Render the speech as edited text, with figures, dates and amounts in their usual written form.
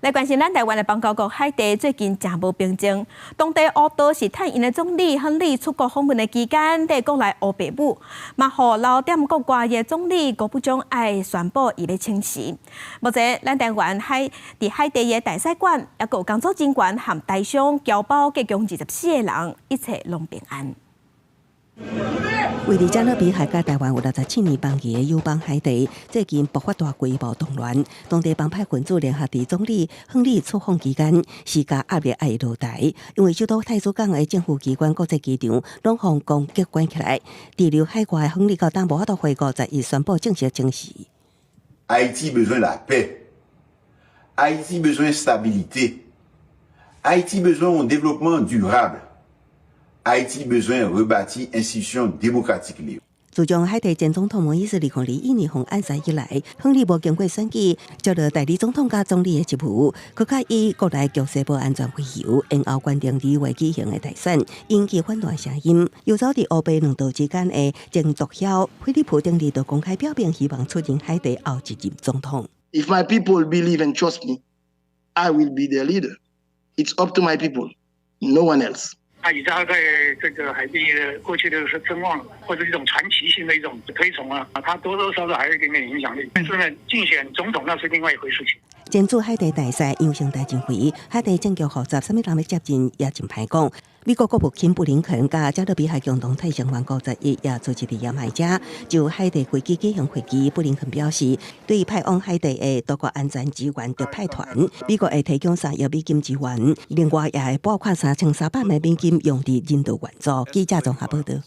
來關心咱台灣的邦交國海地最近誠無平靜。當地烏道是趁𪜶的總理亨利出國訪問的期間，佇國內烏白舞，嘛予留踮國外的總理高布將愛宣布伊欲請辭。目前，咱台灣海佇海地的大使館，抑閣有工作人員和台商僑胞，共24個人，一切攏平安。位佇加勒比海佮台灣有67年邦誼的友邦海地，最近爆發大規模動亂，當地幫派分子聯合佇總理亨利出訪期間，施加壓力愛伊落台，因為首都太子港的政府機關、國際機場攏予攻擊關起來。滯留海外的亨利到今無法度回國，十一宣布正式請辭。 Haïti bezwen lapè. Haïti bezwen stabilite. Haïti bezwen yon devlopman dirab. Haïti bezwen rebati enstitisyon demokratik li yo. 自從海地前總統莫伊斯2021年予暗殺以來，亨利無經過選舉，接落代理總統佮總理的職務，閣較以國內局勢無安全為由，延後決定2月舉行的大選，引起反對聲音。遊走佇烏白兩道之間的前毒梟菲利普頂日就公開表明，希望出任海地後一任總統。 If my people believe and trust me, I will be their leader. It's up to my people, no one else. 他以他在這個海地的過去的聲望，或者一種傳奇性的一種推崇啊，他多多少少還有一點點影響力。但是呢，競選總統那是另外一回事情。前駐海地大使楊勝大認為，海地政局複雜，啥物人欲接任也真歹講。美國國務卿布林肯佮加勒比海共同體成員國十一也出席佇牙買加，就海地危機舉行會議。布林肯表示，對於派往海地的多國安全支援特派團，美國會提供3億美金支援，另外也會撥款3300萬美金用佇人道援助。記者綜合報道。